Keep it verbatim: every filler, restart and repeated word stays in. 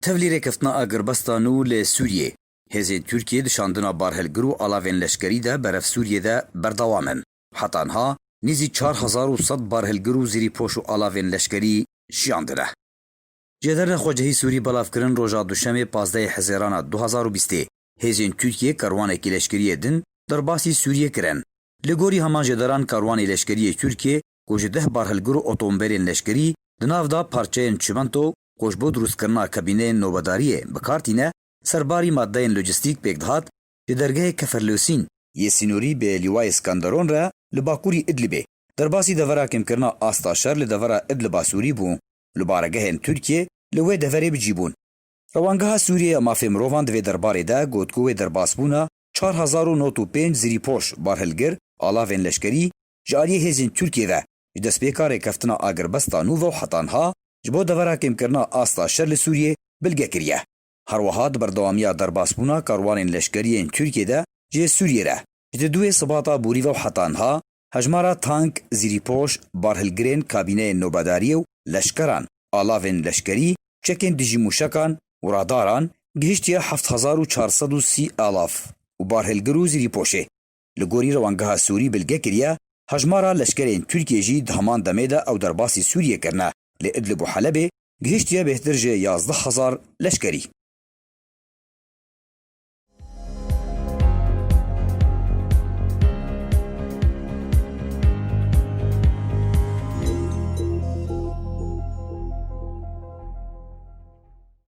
Tevlî rêkeftina agirbesta nû li Sûriyê. Hêzên Tirkiyê di şandina barhilgir û alavên leşkerî de berev Sûriyê de berdewam in. Heta niha nêzî çar hezar û sed barhilgir û zirîpoş û alavên leşkerî şiyandine. Jêderên xwecihî Sûrî belavkirin roja Duşemê pazdehê Hezêrana du hezar û bîstê. Hêzên Tirkiyê kerwanekî leşkerî yê din derbasî Sûriyê kirin. Li gorî heman jêderan, karwanê leşkerî yê Tirkiyê ku ji deh barhilgir û otomobîlên leşkerî, di nav de parçeyên çimento ku ji bo dirustkirina kabîneyên nobedariyê bi kar tîne, ser barî madeyên lojîstîk pêk dihat, ji dergehê Keferlosîn yê sînorî bi Lîwayê Skanderon re li bakurî Idlibê, derbasî devera kêmkirina asta şer li devera Idliba Sûrî bû. Li baregehên Tirkiyê li wê deverê bi cî bûn. Rewangeha Sûriyê ya Mafê Mirovan di vê derbarê de got ku wê derbasbûna çar hezar û nod û pênc zirîpoş, barhilgir, alavên leşkerî ji aliyê hêzên Tirkiyê ve ji destpêka rêkeftina agirbesta nû ve û heta niha ji bo devera kêmkirina asta şer li Sûriyê bilge kiriye. Her wiha di berdewamiya derbasbûna karwanên leşkerî yên Tirkiyê de ji Sûriyê re, ji di duê Sibata borî ve û heta niha hejmara tank, zirîpoş, barhilgirên kabîneyên nobedariyê û leşkeran, alavên leşkerî, çekên dijî mûşekan û radaran gihiştiye heft hezar û çar sed û sî alav û barhilgir û zirîpoşê. Li gorî rewangeha Sûrî bilge kiriye, hejmara leşkerên Tirkiyê jî di heman demê de ew derbasî Sûriyê kirine, li Idlib û Helebê gihiştiye bêhtir ji yazdeh hezar leşkerî.